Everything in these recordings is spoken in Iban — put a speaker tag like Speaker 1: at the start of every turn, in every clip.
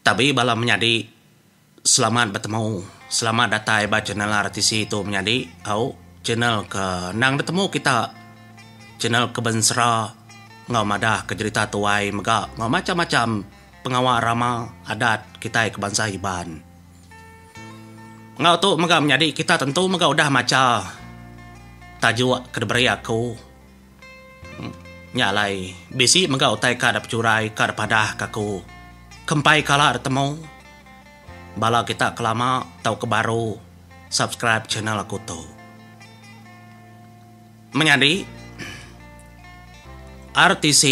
Speaker 1: Tabi bala menyadi selamat betemu selamat datai ba channel RTC tu menyadi au channel ke endang ditemu kita channel ke bensera enggau madah ke jerita tuai mega enggau macam-macam pengawa rama adat kitai ke bansa Iban. Enggau tu mega menyadi kita tentu mega udah macha tajuk ke diberi aku. Nya alai, bisi mega utai ka da pechurai ka da padah ka aku. Ke empai kala da temu, bala kita ke lama tauka baru subscribe channel aku tu. Menyadi, RTC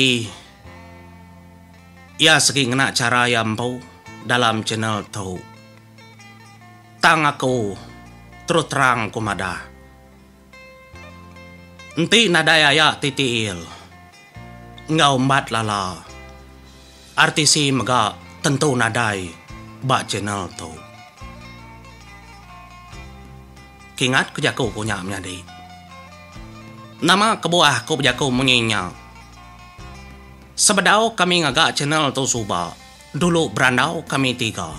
Speaker 1: iya segi ngena chara iya empu dalam channel tu. Tang aku terus terang ku madah. Enti nadai aya ti tiil enggau embat lala, RTC mega tentu nadai ba channel tu. Kingat ke jaku ku nya menyadi. Nama kebuah ku bejaku munyi nya? Sebedau kami ngaga channel tu suba, dulu berandau kami tiga.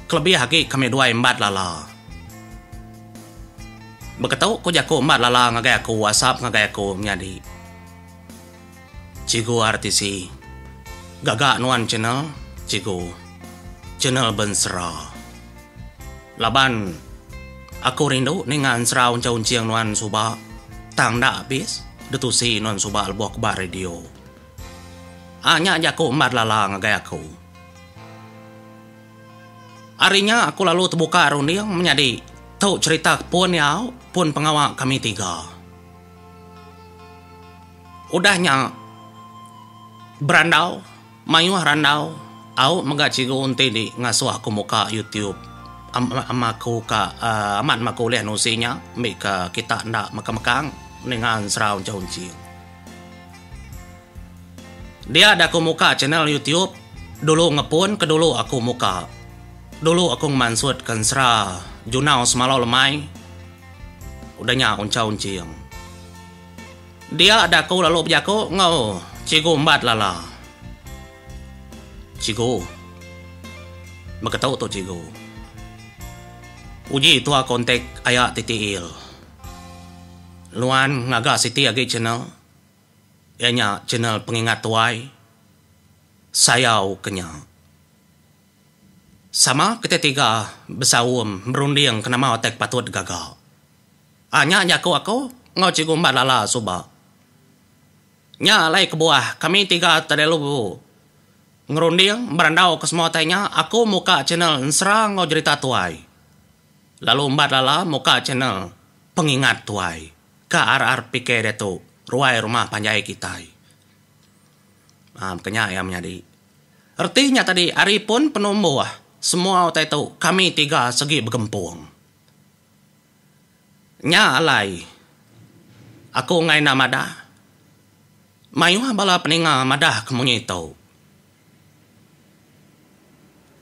Speaker 1: Kelebih agi kami duai embat lala. Beketu ku jaku embat lala ngagai aku asap ngagai aku menyadi Cikgu RTC. Gaga nuan channel cikgu. Channel bensera. Laban aku rindu ninga ensera unchau-unching nuan suba tang enda abis ditusi nuan suba lebuh ku ba radio. Aa nya jaku embat lala ngagai aku. Ari nya aku lalu tebuka runding menyadi tu cherita pun iya pun pengawa kami tiga. Udah nya berandau mayuh randau au mega cikgu enti di ngasuh aku muka YouTube ama aku ka amat meh aku ulih nusi nya ambika kita enda mekang-mekang ninga ensera unchau-unching. Dia da aku muka channel YouTube dulu ngepun ke dulu aku muka. Dulu aku ngemansut ke ensera Junau semalau lemai udah nya unchau unching. Dia da aku lalu bejaku enggau Cikgu Embat Lala. Cikgu. Beketu tu cikgu. Uji tua kontak aya TTL. Nuan ngaga siti agi channel. Iya nya channel pengingat tuai sayau ke nya. Sama kitai tiga besaum berunding ke nama utai ke patut digaga. Aa nya jaku aku enggau Cikgu Embat Lala suba. Nya alai kebuah kami tiga terlalu ngerunding berandau ke semua utai nya aku muka channel ensera enggau jerita tuai lalu Embat Lala muka channel pengingat tuai. Ka RRPK diatu ruai rumah panjai kitai. Aa baka nya iya menyadi. Reti nya tadi ari pun penumbuh semua utai tu kami tiga segi begempung. Nya alai aku enggai enda madah mayuh bala peninga madah ke munyi tu.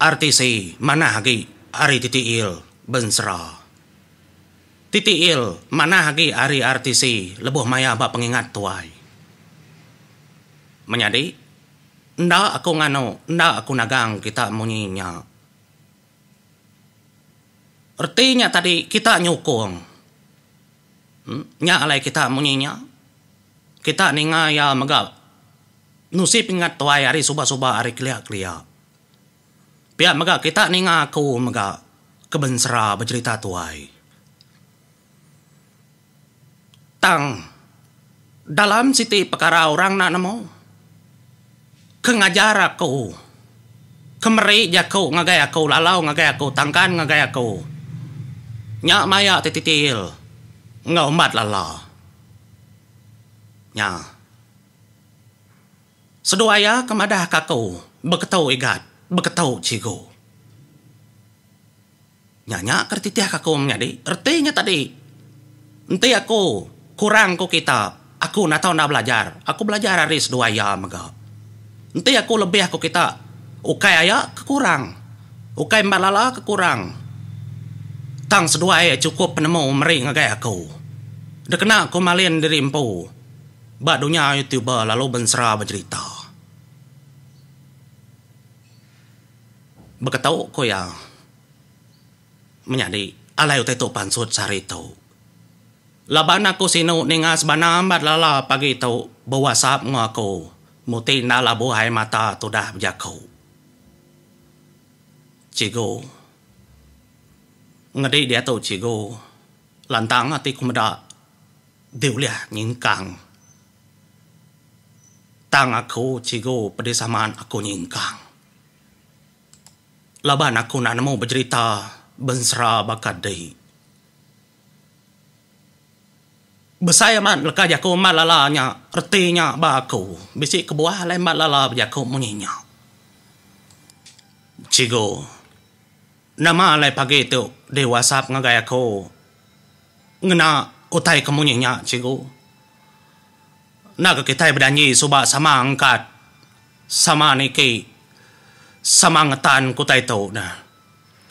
Speaker 1: RTC manah agi ari TTL bensera. TTL manah agi ari RTC lebuh maya ba pengingat tuai. Menyadi, enda aku nganu enda aku nagang kita munyi nya. Reti nya tadi kita nyukung. Nya alai kita munyi nya. Kita ninga iya mega. Nusi pingat tuai ari suba-suba ari kelia-kelia. Pia mega kita ninga aku mega ke bensera bejerita tuai. Tang dalam siti pekara orang enda nemu ke ngajar aku ke meri jaku ngagai aku lalau ngagai aku tangkan ngagai aku nya maya ti titil enggau embat lala. Nya. Seduai iya ke madah ke aku beketu igat, beketu chigu. Nya nya ke dititih ke aku menyadi reti nya tadi. Enti aku kurang ku kita, aku enda tau enda belajar. Aku belajar ari seduai iya mega. Enti aku lebih ku kita, ukai aya ke kurang, ukai embat lala ke kurang. Tang seduai iya chukup penemu meri ngagai aku. Dikena ku malin diri empu. Ba dunya YouTuber lalu bensera bejerita. Beketu ku iya, Menyadi, alai utai tu pansut sehari tu. Laban aku sinu ninga sebana embat lala pagi tu bewasap enggau aku muti enda labuh ai mata tudah bejaku. Cikgu. Ngedi diatu cikgu. Lantang ati ku meda di ulih nyingkang. Tang aku cikgu pedis amat aku nyingkang. Laban aku enda nemu bejerita bensera baka di. Besai amat leka jaku Embat Lala nya reti nya ba aku. Bisi kebuah alai Embat Lala bejaku munyi nya. Cikgu, nama alai pagi tu di whatsapp ngagai aku ngena utai ke munyi nya cikgu. Enda ke kitai bedanji suba sama angkat sama niki sama ngetan ke utai tu neh.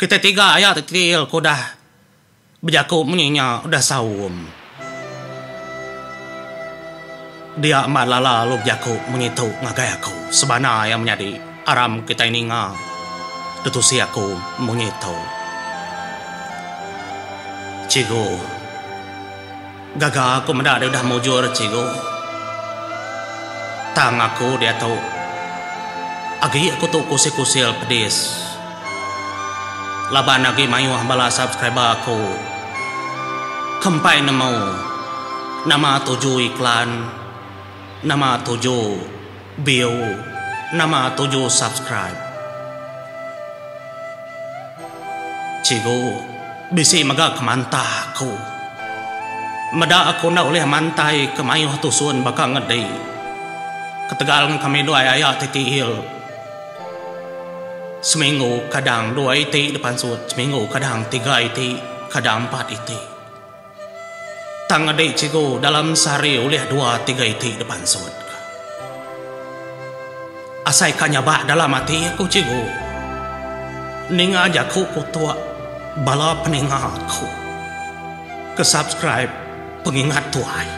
Speaker 1: Kitai tiga aya ti til ke udah. Bejaku munyi nya udah saum. Dia Embat Lala lalu bejaku munyi tu ngagai aku, Sebana iya menyadi aram kitai ninga ditusi aku munyi tu. Cikgu. Gaga aku meda deh udah mujur cikgu. Tang aku diatu agi aku tu kusil-kusil pedis laban agi mayuh bala subscriber aku ke empai nemu nama tuju iklan, nama tuju view, nama tuju subscribe. Cikgu bisi mega ke mantah aku. Meda aku enda ulih mantai ke mayuh tusun baka ngedi. Ketegal ngan kami duai aya ti tiil. Seminggu kadang dua iti dipansut, seminggu kadang tiga iti, kadang empat iti. Tang ngedi cikgu dalam sehari ulih dua tiga iti dipansut. Asai ka nyabak dalam ati aku cikgu. Ninga jaku kutuk bala peninga aku ke subscribe pengingat tuai.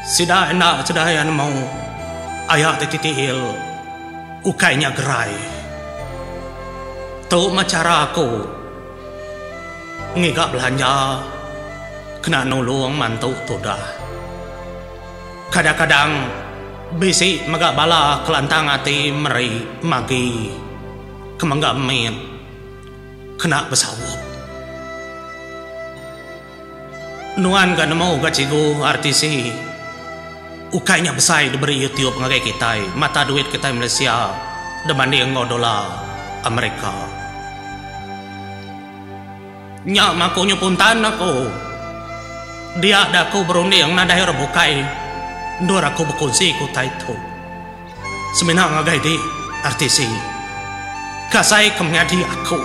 Speaker 1: Sida enda sida iya nemu aya ti titiil ukai nya gerai. Tu mah chara aku ngiga belanja kena nulung mantu tudah. Kadang-kadang bisi mega bala kelantang ati meri magi ke mengga mit kena besaup. Nuan ga nemu ga cikgu RTC ukai nya besai diberi YouTube ngagai kitai mata duit kitai Malaysia dibanding enggau dolar Amerika. Nya maku nyu puntan aku. Dia da aku berunding nadai orang bukai endur aku bekunsi ke utai tu. Semina ngagai di RTC. Kasai ke menyadi aku.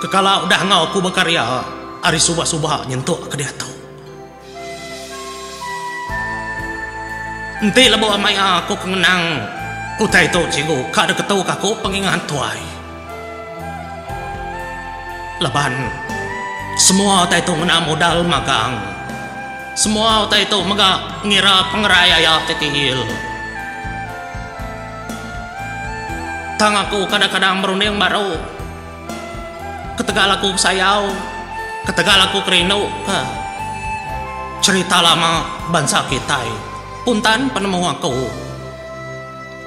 Speaker 1: Ke kala udah enggau aku bekarya ari suba-suba nyentuk ke diatu. Enti lebuh maya aku ke ngenang utai tu cikgu ka diketu ka aku pengingat tuai. Laban semua utai tu ngena modal magang. Semua utai tu mega ngira pengerai aya ti tiil. Tang aku kadang-kadang berunding baru. Ketegal aku besayau, ketegal aku kerindu ke cherita lama bansa kitai, puntan penemu aku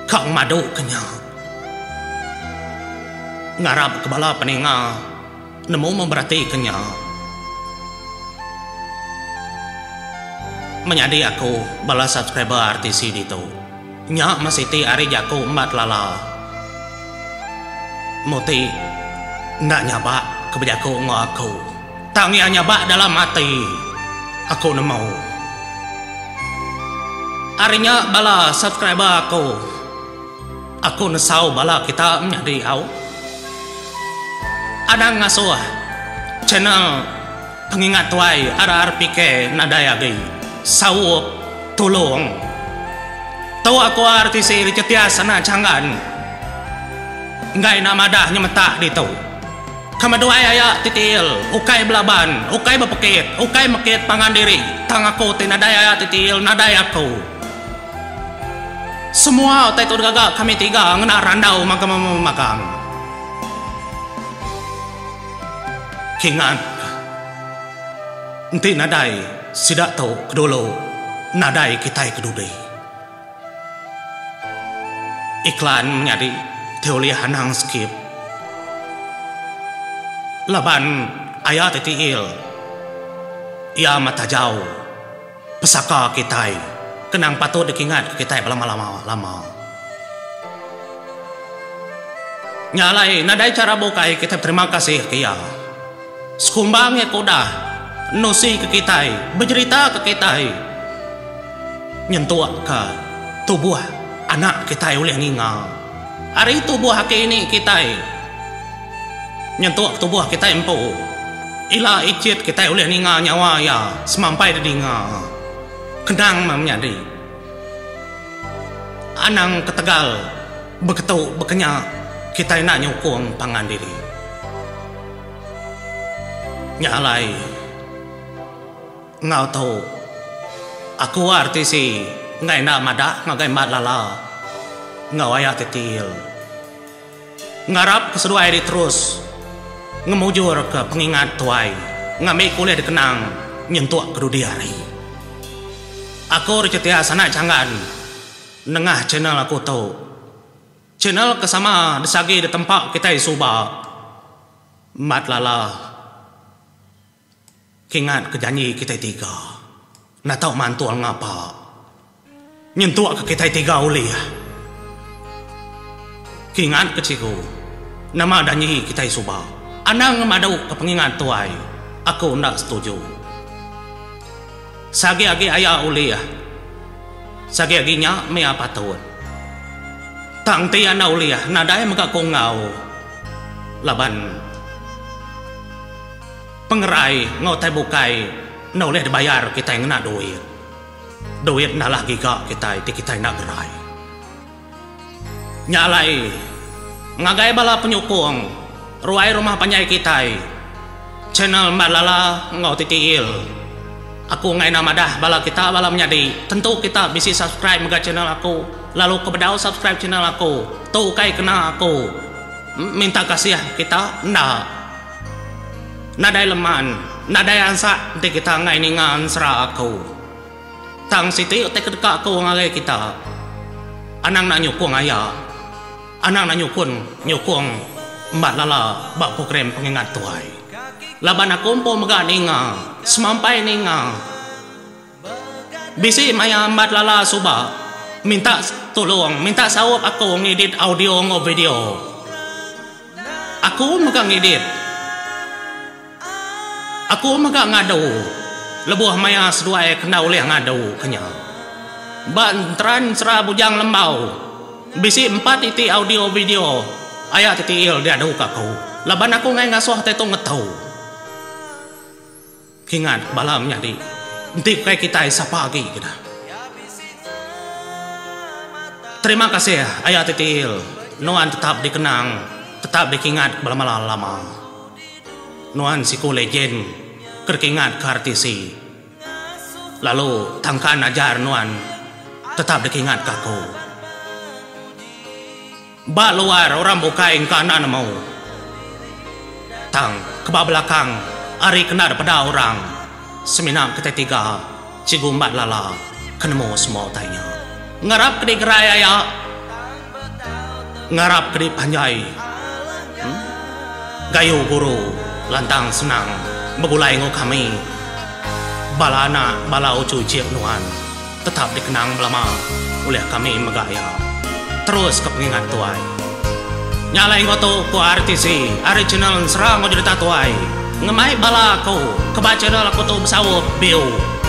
Speaker 1: ka ngemadu ke nya. Ngarap ke bala peninga nemu memerati ke nya. Menyadi aku bala subscriber RTC ditu. Nya meh siti ari jaku Embat Lala. Muti enda nyabak ke bejaku enggau aku. Tang iya nyabak dalam ati. Aku nemu. Ari nya bala subscriber aku. Aku nesau bala kita menyadi au. Anang ngasuh channel Pengingat Tuai RRPK nadai agi. Saup tulung. Tu aku RTC Richard Tias anak Changgan. Enggai enda madah nyemetak ditu. Kemeduai aya ti tiil, ukai belaban, ukai bepekit, ukai mekit pangan diri, tang aku ti nadai aya ti tiil nadai aku. Semua utai tu digaga kami tiga ngena randau magang-magang. Kingat enti nadai sida tu ke dulu nadai kitai ke dudi. Iklan menyadi ti ulih anang skip laban aya ti tiil iya matajau pesaka kitai kenang patut dikingat ke kitai belama lama. Nya alai nadai chara bukai kitai beterima kasih ke iya. Sekumbang iya ke udah nusi ke kitai, bejerita ke kitai nyentuk ke tubuh anak kitai ulih ninga. Ari tubuh aki ini kitai nyentuk ke tubuh kitai empu ila ichit kitai ulih ninga nyawa iya semampai didinga. Kenang meh menyadi. Anang ketegal beketu bekenya kitai enda nyukung pangan diri. Nya alai enggau tu aku RTC enggai enda madah ngagai Mat Lala enggau Aya Titil. Ngarap ke seduai diri terus ngemujur ke pengingat tuai ngambi ke ulih dikenang nyentuk ke dudi hari. Aku Richard Sanak Changgan nengah channel aku tu. Channel ke sama disagi ditempa kitai suba. Mat lala. Kingat ke janji kitai tiga. Enda tau mantul ngapa. Nyentuk ke kitai tiga ulih. Kingat ke cikgu. Nama danji kitai suba. Anang ngemadu ke pengingat tuai. Aku enda setuju. Seagi agi aya ulih. Seagi agi nya mia patut. Tang enti enda ulih nadai mega ku enggau. Laban. Pengerai enggau utai bukai enda ulih dibayar kitai ngena duit. Duit enda alah giga kitai ti kitai enda gerai. Nya alai ngagai bala penyukung ruai rumah panjai kitai channel Embat Lala enggau TTL aku enggai enda madah bala kita bala menyadi tentu kita bisi subscribe mega channel aku lalu ke bedau subscribe channel aku tu ukai kena aku minta kasih kita enda. Nadai leman, nadai ansa enti kita enggai ninga ensera aku. Tang siti utai ke deka aku ngagai kita, anang enda nyukung aya, anang enda nyukun nyukung Embat Lala ba program Pengingat Tuai. Laban aku empu mega ninga, semampai ninga. Bisi maya Embat Lala suba minta tulung, minta saup aku ngedit audio enggau video. Aku mega ngidit. Aku mega ngadu lebuh maya seduai ke enda ulih ngadu ke nya. Ba Enteran Sera Bujang Lembau bisi empat iti audio video aya ti tiil diadu ka aku laban aku enggai ngasuh tai tu ngetu. Kingat bala menyadi enti ukai kitai sapa agi ke dah. Terima kasih aya titil nuan tetap dikenang tetap dikingat belama lama. Nuan siku legend ke dikingat ke RTC lalu tangkan ajar nuan tetap dikingat ke aku. Ba luar orang bukai engka enda nemu. Tang ke ba belakang ari kena dipeda orang semina kitai tiga Cikgu Embat Lala ke nemu semua utai nya. Ngarap ke digerai aya. Ngarap ke dipanjai. Gayu guru lantang senang begulai enggau kami bala anak bala uchu icik nuan. Tetap dikenang belama ulih kami mega iya. Terus ke pengingat tuai. Nya alai enggau tu ku RTC ari channel Ensera enggau Jerita Tuai ngemai bala aku ke ba channel aku tu besaup view,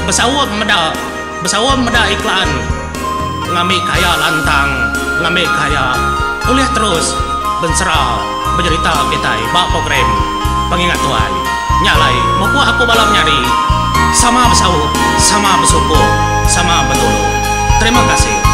Speaker 1: besaup meda, besaup meda iklan ngambi kaya lantang, ngambi kaya ulih terus bensera bejerita kitai ba program Pengingat Tuai. Nya alai mupuk aku bala menyadi sama besaup, sama besukung, sama betulung. Terima kasih.